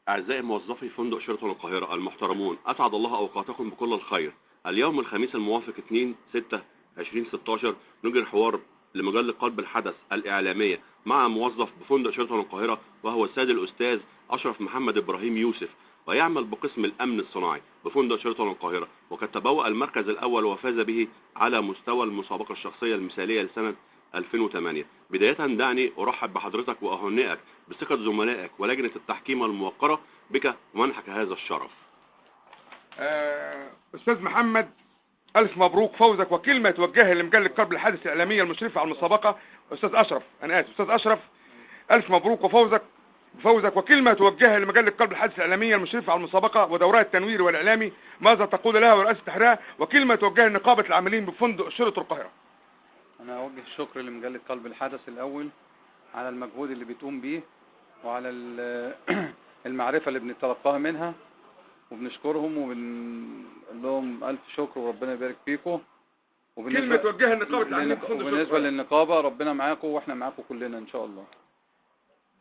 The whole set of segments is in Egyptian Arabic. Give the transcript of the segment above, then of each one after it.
أعزائي موظفي فندق شيراتون القاهرة المحترمون، أسعد الله أوقاتكم بكل الخير. اليوم الخميس الموافق 2/6/2016 نجري حوار لمجلة قلب الحدث الإعلامية مع موظف بفندق شيراتون القاهرة، وهو السيد الأستاذ أشرف محمد إبراهيم يوسف، ويعمل بقسم الأمن الصناعي بفندق شيراتون القاهرة، وقد تبوأ المركز الأول وفاز به على مستوى المسابقة الشخصية المثالية لسنة 2008. بداية دعني أرحب بحضرتك وأهنئك بثقة زملائك ولجنة التحكيم الموقرة بك ومنحك هذا الشرف. أستاذ محمد، ألف مبروك فوزك، وكلمة توجهها لمجلة قلب الحدث الإعلامية المشرفة على المسابقة. أستاذ أشرف، أنا آسف، أستاذ أشرف، ألف مبروك وفوزك فوزك وكلمة توجهها لمجلة قلب الحدث الإعلامية المشرفة على المسابقة ودورها التنويري والإعلامي، ماذا تقول لها ورئاسة تحريرها؟ وكلمة توجهها لنقابة العاملين بفندق شيراتون القاهرة. أنا أوجه الشكر لمجلة قلب الحدث الأول على المجهود اللي بتقوم بيه وعلى المعرفة اللي بنتلقاها منها، وبنشكرهم وبنقول لهم ألف شكر وربنا يبارك فيكم. كلمة توجهها لنقابة العاملين بفندق شيراتون وبالنسبة القاهرة. للنقابة ربنا معاكم وإحنا معاكم كلنا إن شاء الله.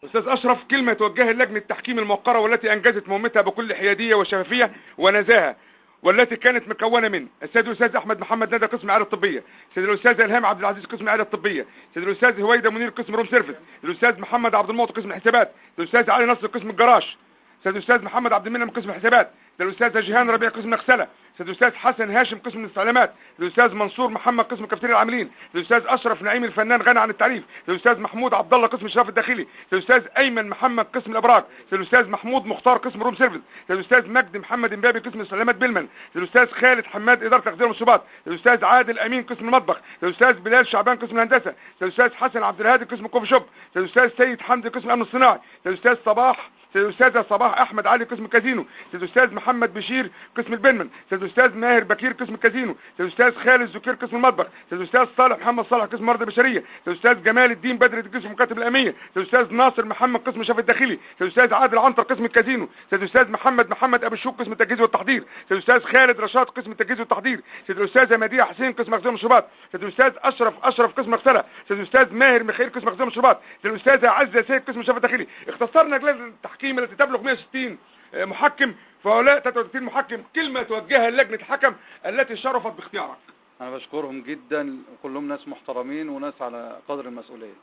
أستاذ أشرف، كلمة توجهها للجنة التحكيم الموقرة والتي أنجزت مهمتها بكل حيادية وشفافية ونزاهة، والتي كانت مكونة من السيد الأستاذ أحمد محمد ندى قسم العيادة الطبية، السيد الأستاذ إلهام عبد العزيز قسم العيادة الطبية، السيد الأستاذ هويدا منير قسم room service، الأستاذ محمد عبد المعطي قسم الحسابات، الأستاذ علي نصر قسم الجراج، السيد الأستاذ محمد عبد المنعم قسم الحسابات، السيد الأستاذ جيهان ربيع قسم المغسلة، السيد الأستاذ حسن هاشم قسم الاستعلامات، الأستاذ منصور محمد قسم كافتيريا العاملين، الأستاذ أشرف نعيم الفنان غني عن التعريف، الأستاذ محمود عبد الله قسم الإشراف الداخلي، الأستاذ أيمن محمد قسم الأبراج، الأستاذ محمود مختار قسم room service، الأستاذ مجدي محمد امبابي قسم الاستعلامات bellman، الأستاذ خالد حماد إدارة تخدير المشروبات، الأستاذ عادل أمين قسم المطبخ، الأستاذ بلال شعبان قسم الهندسة، الأستاذ حسن عبد الهادي قسم coffee shop، الأستاذ سيد حمدي قسم الأمن الصناعي، الأستاذ صباح الأستاذة صباح أحمد علي قسم الكازينو، الأستاذ محمد بشير قسم ال bellman، الأستاذ ماهر بكير قسم الكازينو، الأستاذ خالد زكير قسم المطبخ، الأستاذ صالح محمد صالح قسم الموارد البشرية، الأستاذ جمال الدين بدر قسم مكاتب الأمنية، الأستاذ ناصر محمد قسم الإشراف الداخلي، الأستاذ عادل عنتر قسم الكازينو، الأستاذ محمد محمد أبو الشوق قسم التجهيز والتحضير، الأستاذ خالد رشاد قسم التجهيز والتحضير، الأستاذة مديحة حسين قسم مخزون المشروبات، الأستاذ أشرف أشرف قسم مغسلة، الأستاذ ماهر مخير قسم مخزون المشروبات، الأستاذة عزة سيد قسم الإشراف الداخلي. اختصرنا لجنة التحكيم التي تبلغ 160 محكم، فهؤلاء 33 محكم. كلمة توجهها لجنة الحكم التي شرفت باختيارك. أنا بشكرهم جدا، وكلهم ناس محترمين وناس على قدر المسؤولية.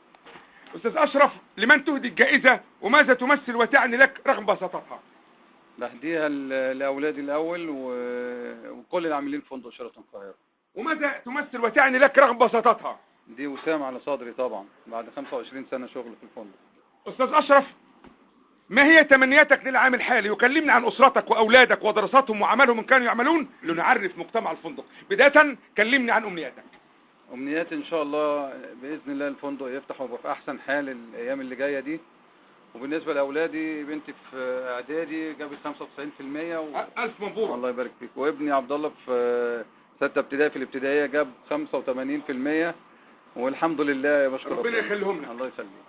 أستاذ أشرف، لمن تهدي الجائزة وماذا تمثل وتعني لك رغم بساطتها؟ بهديها لأولادي الأول وكل العاملين في فندق شيراتون القاهرة. وماذا تمثل وتعني لك رغم بساطتها؟ دي وسام على صدري طبعا بعد 25 سنة شغل في الفندق. أستاذ أشرف، ما هي تمنياتك للعام الحالي؟ وكلمني عن أسرتك وأولادك ودراستهم وعملهم إن كانوا يعملون، لنعرف مجتمع الفندق. بداية كلمني عن أمنياتك. أمنياتي إن شاء الله بإذن الله الفندق يفتح ويبقى في أحسن حال الأيام اللي جاية دي. وبالنسبة لأولادي، بنتي في إعدادي جابت 95% ألف مبروك. الله يبارك فيك. وابني عبد الله في ستة ابتدائي في الابتدائية جاب 85%، والحمد لله، بشكر ربنا يخليهم لك. الله يخليك.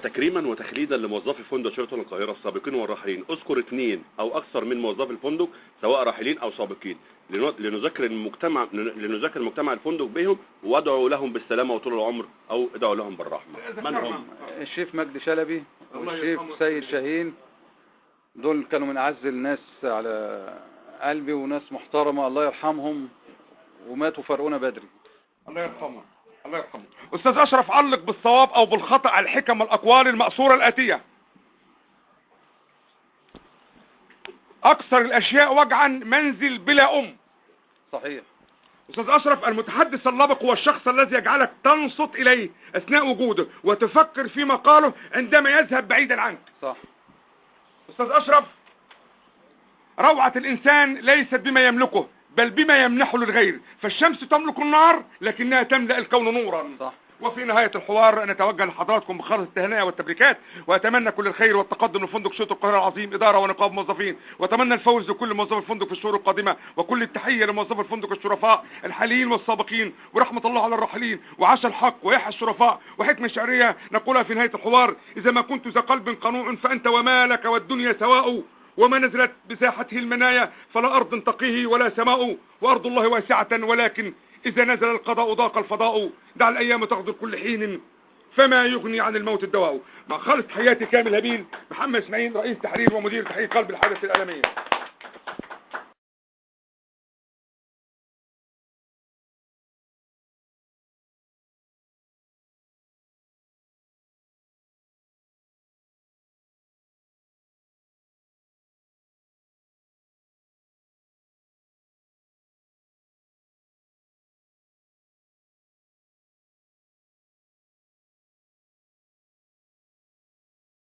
تكريما وتخليدا لموظفي فندق شيراتون القاهرة السابقين والراحلين، اذكر اثنين او اكثر من موظفي الفندق سواء راحلين او سابقين لنذكر مجتمع الفندق بهم، وادعوا لهم بالسلامة وطول العمر او ادعوا لهم بالرحمة. من هم؟ الشيف مجدي شلبي الله والشيف يرحمه. سيد شاهين، دول كانوا من اعز الناس على قلبي وناس محترمة، الله يرحمهم، وماتوا فارقونا بدري. الله يرحمه، الله يرحمه. أستاذ أشرف، علق بالصواب أو بالخطأ على الحكم والأقوال المأثورة الآتية. أكثر الأشياء وجعا منزل بلا أم. صحيح. أستاذ أشرف، المتحدث اللبق هو الشخص الذي يجعلك تنصت إليه أثناء وجوده وتفكر فيما قاله عندما يذهب بعيدا عنك. صح. أستاذ أشرف، روعة الإنسان ليست بما يملكه بل بما يمنحه للغير، فالشمس تملك النار لكنها تملأ الكون نورا. صح. وفي نهاية الحوار نتوجه لحضراتكم بخالص التهنئة والتبريكات، وأتمنى كل الخير والتقدم لفندق شيراتون القاهرة العظيم، إدارة ونقاب موظفين، وأتمنى الفوز لكل موظف الفندق في الشهور القادمة، وكل التحية لموظفي الفندق الشرفاء الحاليين والسابقين، ورحمة الله على الراحلين، وعاش الحق ويحيى الشرفاء. وحكمة شعرية نقولها في نهاية الحوار: إذا ما كنت ذا قلب قنوع فأنت ومالك والدنيا سواء، وما نزلت بساحته المنايا فلا أرض تقيه ولا سماء، وأرض الله واسعة ولكن إذا نزل القضاء ضاق الفضاء، دع الأيام تغدر كل حين فما يغني عن الموت الدواء. مع خالص تحياتي كامل هابيل، محمد اسماعيل، رئيس تحرير ومدير تحرير قلب الحدث الاعلامية.